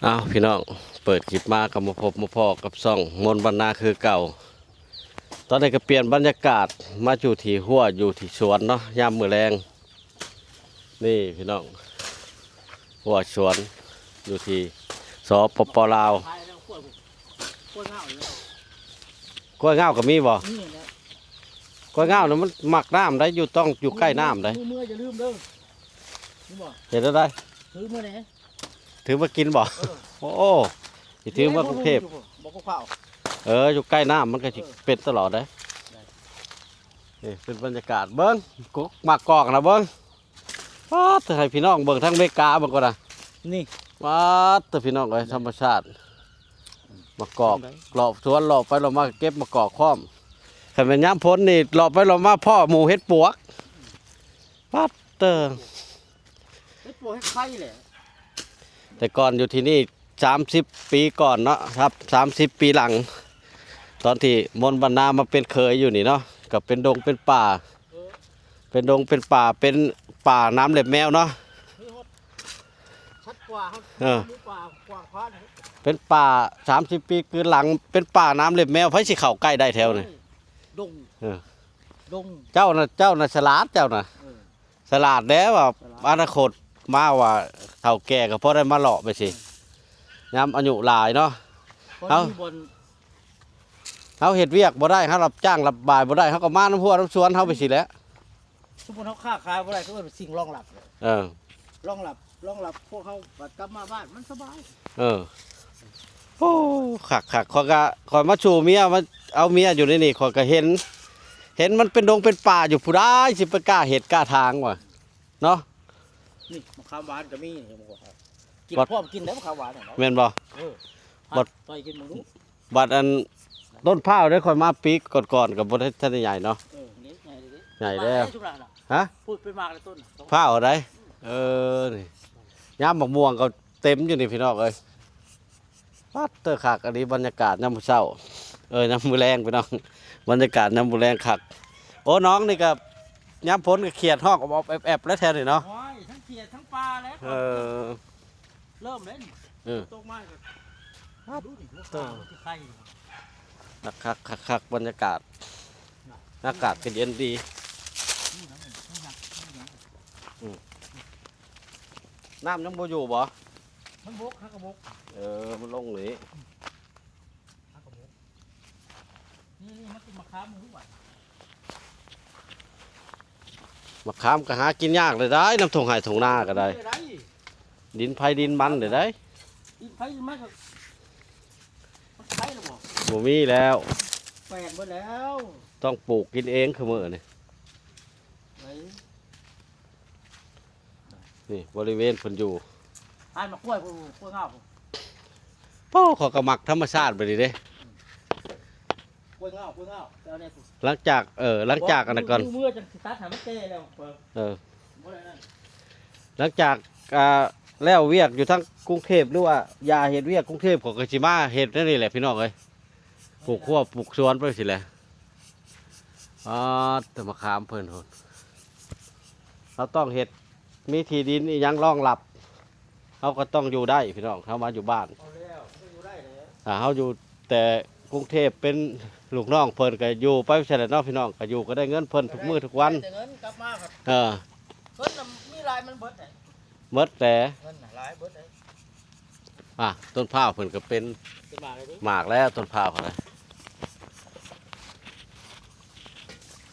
ອ້າວ ພີ່ນ້ອງ ເປີດຄລິບມາກໍມາພົບມາພໍ້ກັບຊ່ອງມົນວັນນາຄືເກົ່າ. ຕອນນີ້ກໍປ່ຽນບັນຍາກາດມາຢູ່ທີ່ຮົ້ວ ຢູ່ທີ່ສວນເນາະ ຍາມມື້ແລງ. ນີ້ພີ່ນ້ອງ ຮົ້ວສວນຢູ່ທີ່ ສປປ ລາວ. ກ້ວຍງາວກໍມີບໍ່? ນີ້ແຫຼະ ກ້ວຍງາວນະ ມັນມັກນ້ຳໄດ໋ ຢູ່ ຕ້ອງຢູ່ໃກ້ນ້ຳໄດ໋. ມື້ເມື່ອຢ່າລືມເດີ ເຫັນບໍ່? ເຫັນແລ້ວໄດ໋ ຖືເມືອແດ່ ຖືມາກິນບໍ່? ເອີ ໂອ້ ຊິຖືເມືອກຸງເທບ ບໍ່ກໍເຜົາ. ເອີ ຢູ່ໃກ້ນ້ຳມັນກໍຊິ ເອີ ເປັນຕະຫຼອດເດ້. ນີ້ເປັນບັນຍາກາດ ເບິ່ງ ກົກໝາກກອກນະ ເບິ່ງ. ປາດ ໃຫ້ພີ່ນ້ອງເບິ່ງທາງເມກາເບິ່ງກ່ອນນະ ນີ້ ປາດ ພີ່ນ້ອງເອີຍ ທຳມະຊາດ ໝາກກອກ ເລາະສວນ ເລາະໄປເລາະມາເກັບໝາກກອກພ້ອມ. ຄັນແມ່ນຍາມຝົນນີ້ ເລາະໄປເລາະມາພໍ້ໝູ່ເຫັດປວກ ປາດເຕີ. ເຮັດບໍ່ເຮັດໄຂ່ແຫຼະ. ແຕ່ກ່ອນຢູ່ທີ່ນີ້ສາມສິບປີກ່ອນເນາະ ສາມສິບປີຫຼັງ ຕອນທີ່ມົນວັນນາມາເປັນເຂີຍຢູ່ນີ້ເນາະ ກໍເປັນດົງເປັນປ່າ ເປັນດົງເປັນປ່າ ເປັນປ່ານ້ຳເລັບແມວເນາະ. ເອີ ເປັນປ່າສາມສິບປີຄືນຫຼັງ ເປັນປ່ານ້ຳເລັບແມວ ໃຜຊິເຂົ້າໃກ້ໄດ້ແຖວນີ້? ດົງ ເອີ ດົງ ເຈົ້ານະ ເຈົ້ານະສະຫຼາດ ເຈົ້ານະ ເອີ ສະຫຼາດແດ່ວ່າ ສະຫຼາດ ອະນາຄົດມາວ່າເຖົ້າແກ່ກໍພໍໄດ້ມາເລາະໄປຊິ ຍາມອາຍຸຫຼາຍເນາະ. ເຮົາ ເຮົາເຮັດວຽກບໍ່ໄດ້ ເຮົາຮັບຈ້າງຮັບບາຍບໍ່ໄດ້ ເຮົາກໍມານຳຮົ້ວນຳສວນເຮົາໄປຊິແຫຼະ. ສົມມຸດເຮົາຄ້າຂາຍບໍ່ໄດ້ ກໍເອີ້ນວ່າສິ່ງລອງລັບ. ເອີ ລອງລັບ ລອງລັບ ພວກເຮົາກັບມາບ້ານມັນສະບາຍ. ເອີ ໂອ້ ຄັກໆ ຂ້ອຍກະ ຂ້ອຍມາສູ່ເມຍ ມາເອົາເມຍຢູ່ໃນນີ້ ຂ້ອຍກະເຫັນ ເຫັນມັນເປັນດົງເປັນປ່າຢູ່ ຜູ້ໃດຊິໄປກ້າເຮັດກ້າຖາງວະເນາະ. ນີ້ໝາກຂາມຫວານກໍມີ ກິນ ພໍ້ມກິນໄດ້ໝາກຂາມຫວານນະ. ແມ່ນບໍ່? ເອີ ບໍ່ ຕໍ່ກິນເບິ່ງດູ. ບັດອັນຕົ້ນພ້າວເດ້ ຂ້ອຍມາປີກ່ອນໆ ກໍບໍ່ໄດ້ທັນໄດ້ໃຫຍ່ເນາະ. ເອີ ນີ້ໃຫຍ່ເດ້ ໃຫຍ່ແລ້ວ ປານໃດຊຸມນັ້ນນະ? ຮະ? ພຸ້ນເປັນໝາກແລ້ວຕົ້ນ ພ້າວໃດ໋. ເອີ ນີ້ຍາມໝາກມ່ວງກໍເຕັມຢູ່ນີ້ພີ່ນ້ອງເອີຍ. ປາດເຕີ ຄັກອີ່ຫຼີ ບັນຍາກາດຍາມມື້ເຊົ້າ ເອີ ຍາມມື້ແລງພີ່ນ້ອງ ບັນຍາກາດຍາມມື້ແລງຄັກ. ໂອ້ ໜອງນີ້ກໍຍາມຝົນກໍຂຽດຮ້ອງອອບໆແອບໆແລ້ວແຖວນີ້ເນາະ. ໂອ້ຍ ທັງຂຽດທັງປາແລ້ວ. ເອີ ເລີ່ມແລ້ວນີ້ ເອີ ຕົກມາກໍ ຄັກ ດູນີ້ ຫົວຂາວ ເອີ ມັນຊິໄຂ່. ຄັກໆໆໆ ບັນຍາກາດ ອາກາດກໍເຢັນດີ. ອືມ ນ້ຳຍັງບໍ່ຢູ່ບໍ່? ມັນບົກ ຫາກະບົກ. ເອີ ມັນລົງນີ້ ຫາກະບົກ. ນີ້ໆ ມາກິນໝາກຂາມມື້ວານ. ໝາກຂາມກໍຫາກິນຍາກເລີຍໄດ໋ ນຳທົ່ງໄຮ່ທົ່ງນາກໍໄດ້ ດິນໃຜດິນມັນເລີຍໄດ໋. ດິນໃຜດິນມັນກໍ ມັນໄປແລ້ວບໍ່? ບໍ່ມີແລ້ວ ແປນເບິດແລ້ວ ຕ້ອງປູກກິນເອງຄືມື້ນີ້. ນີ້ບໍລິເວນເພິ່ນຢູ່ ຮ້ານໝາກກ້ວຍພຸ້ນ ກ້ວຍງາວພຸ້ນ. ໂອ້ ຂ້ອຍກໍມັກທຳມະຊາດແບບນີ້ເດ້ ກ້ວຍງາວ ກ້ວຍງາວ ໄປເອົາແດ່ພຸ້ນ. ຫຼັງຈາກ ເອີ ຫຼັງຈາກອັນນັ້ນກ່ອນ ມື້ເມື່ອຈັ່ງຊິຕັດໃຫ້ມັນແກ່ແລ້ວ ເອີ ບໍ່ໄດ້ນັ້ນ. ຫຼັງຈາກ ອ່າ ແລ້ວວຽກຢູ່ທາງກຸງເທບ ຫຼືວ່າຢ່າເຮັດວຽກກຸງເທບ ຂ້ອຍກໍຊິມາເຮັດແນວນີ້ແຫຼະພີ່ນ້ອງເອີຍ ປູກຮົ້ວປູກສວນໄປຊີ້ແຫຼະ. ອາ ແຕ່ໝາກຂາມເພິ່ນພຸ້ນ ເຮົາຕ້ອງເຮັດ ມີທີ່ດິນອີ່ຫຍັງລອງຮັບ ເຮົາກໍຕ້ອງຢູ່ໄດ້ພີ່ນ້ອງ. ເຮົາມາຢູ່ບ້ານ ເອົາແລ້ວ ມັນກໍຢູ່ໄດ້ແຫຼະ. ຖ້າເຮົາຢູ່ແຕ່ກຸງເທບເປັນລູກນ້ອງເພິ່ນ ກໍຢູ່ໄປຊັ້ນແຫຼະເນາະພີ່ນ້ອງ ກໍຢູ່ກໍໄດ້ເງິນເພິ່ນທຸກມື້ທຸກວັນ ໄດ້ແຕ່ເງິນກັບມາ ເອີ ເງິນນະມີຫຼາຍມັນເບິດແຫຼະ. ເໝິດແຫຼະ ເງິນນະຫຼາຍເບິດເລີຍ. ອ່າ ຕົ້ນພ້າວເພິ່ນກໍເປັນ ເປັນໝາກແລ້ວ ຕົ້ນພ້າວກໍໄດ້.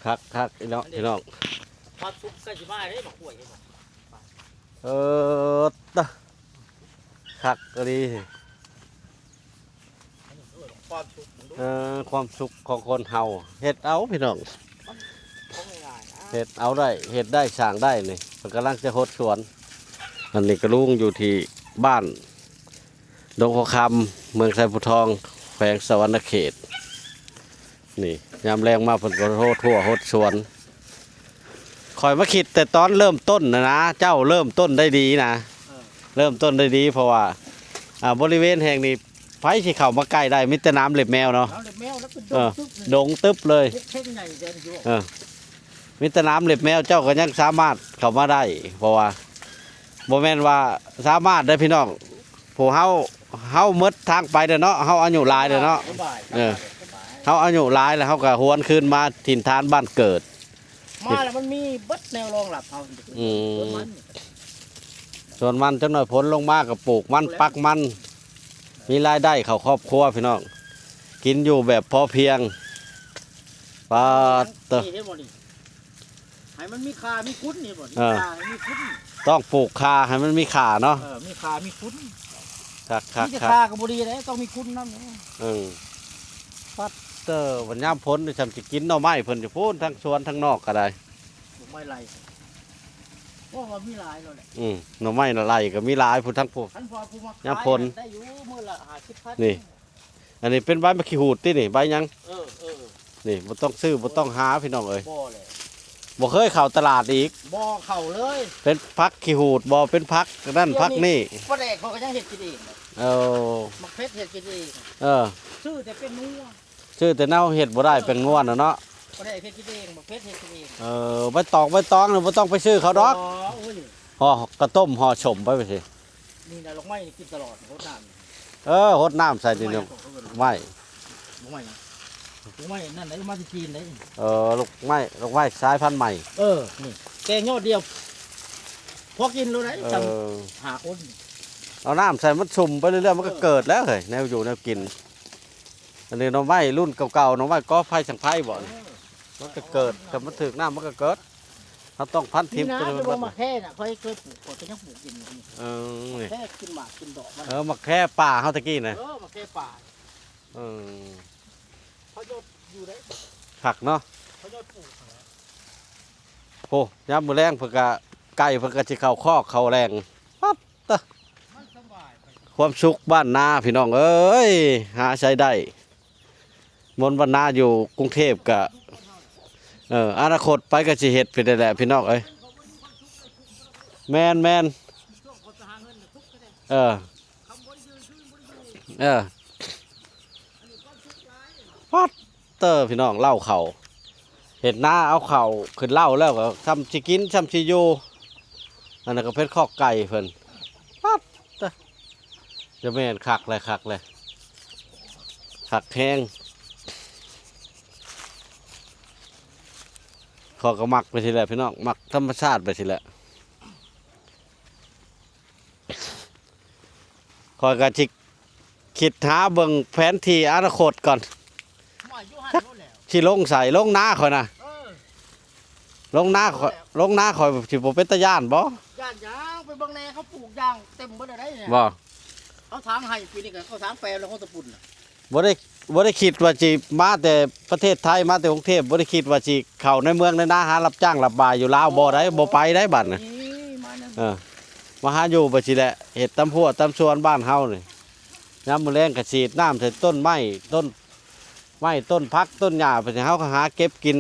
ຄັກໆ ພີ່ນ້ອງ ຄວາມສຸກໃກ້ຊິມາເດ້ ໝາກກ້ວຍເຫັນບໍ່? ເອີ ຕະ ຄັກອີ່ຫຼີ. ຄວາມສຸກ ເອີ ຄວາມສຸກຂອງຄົນເຮົາ ເຮັດເອົາພີ່ນ້ອງ ເຮັດເອົາໄດ້ ເຮັດໄດ້ສ້າງໄດ້ນີ້. ເພິ່ນກຳລັງຈະຫົດສວນ ອັນນີ້ກະລຸງຢູ່ທີ່ບ້ານດົງຫົວຄຳ ເມືອງໄຊພູທອງ ແຂວງສະຫວັນນະເຂດ. ນີ້ຍາມແລງມາເພິ່ນກໍຫົດຮົ້ວຫົດສວນ. ຂ້ອຍມາຄິດແຕ່ຕອນເລີ່ມຕົ້ນນະນະ ເຈົ້າເລີ່ມຕົ້ນໄດ້ດີນະ ເອີ ເລີ່ມຕົ້ນໄດ້ດີ ເພາະວ່າ ອ່າ ບໍລິເວນແຫ່ງນີ້ ໃຜຊິເຂົ້າມາໃກ້ໄດ້ ມີແຕ່ນ້ຳເລັບແມວເນາະ ນ້ຳເລັບແມວ ແລ້ວເປັນ ເອີ ດົງຕຶບ ດົງຕຶບເລີຍ ເຮັດເທັງໃຫຍ່ແດນຢູ່ ເອີ ມີແຕ່ນ້ຳເລັບແມວ ເຈົ້າກໍຍັງສາມາດເຂົ້າມາໄດ້ ເພາະວ່າບໍ່ແມ່ນວ່າສາມາດເດ້ພີ່ນ້ອງ ພວກເຮົາ ເຮົາໝົດທາງໄປແລ້ວເນາະ ເຮົາອາຍຸຫຼາຍແລ້ວເນາະ ສະບາຍ ເອີ ສະບາຍ ເຮົາອາຍຸຫຼາຍແລ້ວ ເຮົາກໍຫວນຄືນມາຖິ່ນຖານບ້ານເກີດ ມາແລ້ວມັນມີເບິດແນວຮອງຮັບເຮົາ ອືມ ສວນມັນ ສວນມັນ ຈັກໜ້ອຍຝົນລົງມາກໍປູກມັນ ປູກແລ້ວ ປັກມັນ ມີລາຍໄດ້ເຂົ້າຄອບຄົວພີ່ນ້ອງ ກິນຢູ່ແບບພໍພຽງ ປາດເຕີ ນີ້ເຫັນບໍ່ນີ້ ໃຫ້ມັນມີຄ່າມີຄຸນ ເຫັນບໍ່ນີ້ ເອີ ຄ່າໃຫ້ມີຄຸນ ຕ້ອງປູກຂ່າໃຫ້ມັນມີຄ່າເນາະ ເອີ ມີຄ່າມີຄຸນ ຄັກໆໆ ມີແຕ່ຄ່າກໍບໍ່ດີເດ້ ຕ້ອງມີຄຸນນຳ ເອີ ປາດເຕີ ບັດຍາມຝົນນີ້ຊ່ຳຊິກິນໜໍ່ໄມ້ເພິ່ນຢູ່ພຸ້ນ ທັງສວນທັງນອກກໍໄດ້ ໜໍ່ໄມ້ໄລ່ ໂອ້ ວ່າມີຫຼາຍແລ້ວແຫຼະ ອືມ ໜໍ່ໄມ້ນະໄລ່ກໍມີຫຼາຍພຸ້ນ ທັງຜູ້ ຄັນວ່າຜູ້ມາຂາຍຍາມຝົນ ໄດ້ຢູ່ມື້ລະຫ້າສິບພັນ ນີ້ ອັນນີ້ເປັນໃບໝາກຂີ້ຫູດຕິນີ້ ໃບຫຍັງ ເອີ ເອີ ນີ້ ບໍ່ຕ້ອງຊື້ ບໍ່ຕ້ອງຫາພີ່ນ້ອງເອີຍ ບໍ່ແຫຼະ ບໍ່ເຄີຍເຂົ້າຕະຫຼາດອີກ ບໍ່ເຂົ້າເລີຍ ເປັນຜັກຂີ້ຫູດບໍ່ ເປັນຜັກນັ້ນ ດຽວນີ້ ຜັກນີ້ ປາແດກເຂົາກໍຍັງເຮັດກິນເອງ ເອີ ໝາກເຜັດເຮັດກິນເອງ ເອີ ຊື້ແຕ່ແປ້ງນົວ ຊື້ແຕ່ແນວເຮັດບໍ່ໄດ້ ເອີ ແປ້ງນົວນະເນາະ ປາແດກເຮັດກິນເອງ ໝາກເຜັດເຮັດກິນເອງ ເອີ ໃບຕອງໃບຕອງນີ້ບໍ່ຕ້ອງໄປຊື້ເຂົາດອກ ອໍ ໂອ້ຍ ຫໍ່ ກະຕົ້ມຫໍ່ສົ້ມໄປ ໄປຊິ ນີ້ນະ ດອກໄມ້ນີ້ກິນຕະຫຼອດ ຫົດນ້ຳ ເອີ ຫົດນ້ຳໃສ່ນີ້ ດອກໄມ້ ດອກໄມ້ ດອກໄມ້ຫຍັງ ດອກໄມ້ນັ້ນໄດ໋ ມາຈາກຈີນໄດ໋ ເອີ ດອກໄມ້ ດອກໄມ້ສາຍພັນໃໝ່ ເອີ ນີ້ແກງຍອດດຽວ ພໍກິນໂລດໄດ໋ ເອີ ສຳຫ້າຄົນ ເອົານ້ຳໃສ່ມັນຊຸ່ມໄປເລື້ອຍໆ ມັນກໍເກີດແລ້ວເຮີ້ຍ ແນວຢູ່ແນວກິນ ອັນນີ້ໜໍ່ໄມ້ລຸ້ນເກົ່າໆ ໜໍ່ໄມ້ກໍໄຟສັງໄພບໍ່ນີ້ ເອີ ມັນກໍເກີດ ຖ້າມັນຖືກນ້ຳມັນກໍເກີດ ເຮົາຕ້ອງພັນຖິ້ມ ນີ້ນະ ຕົວນີ້ ດອກໝາກແຄນະ ຂ້ອຍເຄີຍປູກ ຂ້ອຍກໍຍັງປູກກິນຢູ່ນີ້ ເອີ ແຄກິນໝາກກິນດອກມັນ ເອີ ໝາກແຄປ່າເຮົາຕະກີ້ນະ ເອີ ໝາກແຄປ່າ ເອີ ເຂົາຍອດຢູ່ໄດ໋ ຄັກເນາະ ເຂົາຍອດປູກຫັ້ນແຫຼະ ໂອ້ ຍາມມື້ແລງເພິ່ນກະ ໄກ່ເພິ່ນກະຊິເຂົ້າຄອກເຂົ້າແລງ ປັດ ເຕີ ມັນສະບາຍໄປ ຄວາມສຸກບ້ານນາພີ່ນ້ອງເອີຍ ຫາໃສໄດ້ ມົນບ້ານນາຢູ່ກຸງເທບກະ ເອີ ອະນາຄົດໄປກະຊິເຮັດໄປໄດ້ແຫຼະພີ່ນ້ອງເອີຍ ແມ່ນໆ ເອີ ເອີ ປັດ ເຕີ ພີ່ນ້ອງ ເລົ້າເຂົ້າ ເຮັດນາເອົາເຂົ້າຂຶ້ນເລົ້າແລ້ວກໍຊ່ຳຊິກິນຊ່ຳຊິຢູ່ ອັນນັ້ນກໍເປັນຄອກໄກ່ເພິ່ນ ປັດ ເຕີ ຈະແມ່ນຄັກແຫຼະ ຄັກແຫຼະ ຄັກແຮງ ຂ້ອຍກໍມັກໄປຊີ້ແຫຼະພີ່ນ້ອງ ມັກທຳມະຊາດໄປຊີ້ແຫຼະ. ຂ້ອຍກໍຊິຄິດຫາເບິ່ງແຜນທີ່ອະນາຄົດກ່ອນ ວ່າຢູ່ຫັ້ນໂລດແຫຼະ ຊິລົງໃສ ລົງນາຂ້ອຍນະ ເອີ ລົງນາຂ້ອຍ ລົງນາຂ້ອຍຊິບໍ່ເປັນຕາຢ້ານບໍ່? ຢ້ານຫຍັງ ໄປເບິ່ງແດ່ ເຂົາປູກຢາງເຕັມເບິດແລ້ວໃດ໋ ບໍ່ ເຂົາຖາງໃຫ້ ປີນີ້ກໍເຂົາຖາງແປແລ້ວ ເຂົາຕະປຸນນະ ບໍ່ໄດ້ ບໍ່ໄດ້ຄິດວ່າຊິມາແຕ່ປະເທດໄທ ມາແຕ່ກຸງເທບ ບໍ່ໄດ້ຄິດວ່າຊິເຂົ້າໃນເມືອງໃນນາ ຫາຮັບຈ້າງຮັບບາຍຢູ່ລາວບໍ່ໄດ້ ບໍ່ໄປໄດ້ບັດນີ້ ເອີ ມາຫາຢູ່ໄປຊີ້ແຫຼະ ເຮັດຕາມຮົ້ວຕາມສວນບ້ານເຮົານີ້ ຍາມມື້ແລງກໍສີດນ້ຳໃສ່ຕົ້ນໄມ້ ຕົ້ນໄມ້ ຕົ້ນຜັກ ຕົ້ນຫຍ້າ ໄປໃຫ້ເຮົາກໍຫາເກັບກິນ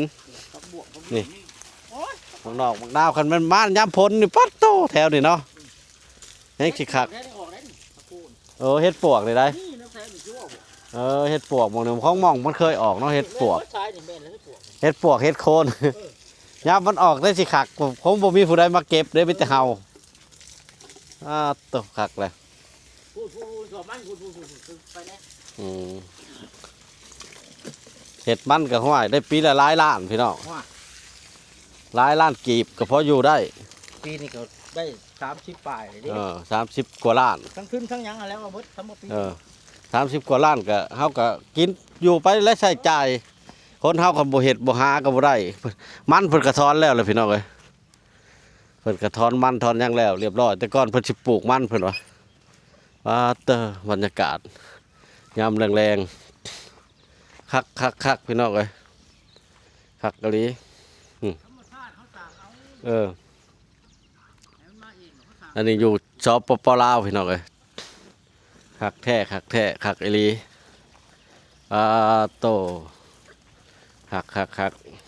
ນີ້ ໝາກນອກໝາກນາວ ຄັນແມ່ນມາຍາມຝົນນີ້ ປັດໂທ້ ແຖວນີ້ເນາະ ແຮງຊິຄັກ ເອີ ເຫັດປວກນີ້ໄດ໋ ເອີ ເຫັດປວກໝ່ອງນີ້ ຂອງໝ່ອງມັນເຄີຍອອກເນາະ ເຫັດປວກ ເຫັດປວກ ເຫັດໂຄນ ຍາມມັນອອກໄດ້ຊິຄັກ ຄົງບໍ່ມີຜູ້ໃດມາເກັບເດ້ ມີແຕ່ເຮົາ ອາໂຕ ຄັກແຫຼະ ອືມ ເຮັດມັນກໍ ຫ້ວຍ ໄດ້ປີລະຫຼາຍລ້ານພີ່ນ້ອງ ຫຼາຍລ້ານກີບກໍພໍຢູ່ໄດ້ ປີນີ້ກໍໄດ້ສາມສິບປາຍເດ້ ເອີ ສາມສິບກວ່າລ້ານ ທັງທຶນທັງຫຍັງຫັ້ນແຫຼະ ວ່າເບິດທັງໝົດປີ ເອີ ສາມສິບກວ່າລ້ານກໍ ເຮົາກໍກິນຢູ່ໄປ ແລະ ໃຊ້ຈ່າຍ ຄົນເຮົາຄັນບໍ່ເຮັດບໍ່ຫາກໍບໍ່ໄດ້ ມັນເພິ່ນກໍຖອນແລ້ວແຫຼະພີ່ນ້ອງເອີຍ ເພິ່ນກໍຖອນມັນຖອນຫຍັງແລ້ວລຽບຮ້ອຍ ແຕ່ກ່ອນເພິ່ນຊິປູກມັນເພິ່ນວ່າ ປາດເຕີ ບັນຍາກາດຍາມແລງໆ ຄັກໆໆ ພີ່ນ້ອງເອີຍ ຄັກອີ່ຫຼີ ອືມ ເອີ ອັນນີ້ຢູ່ ສປປ ລາວ ພີ່ນ້ອງເອີຍ ຄັກແທ້ ຄັກແທ້ ຄັກອີ່ຫຼີ ອາໂຕ ຄັກໆໆ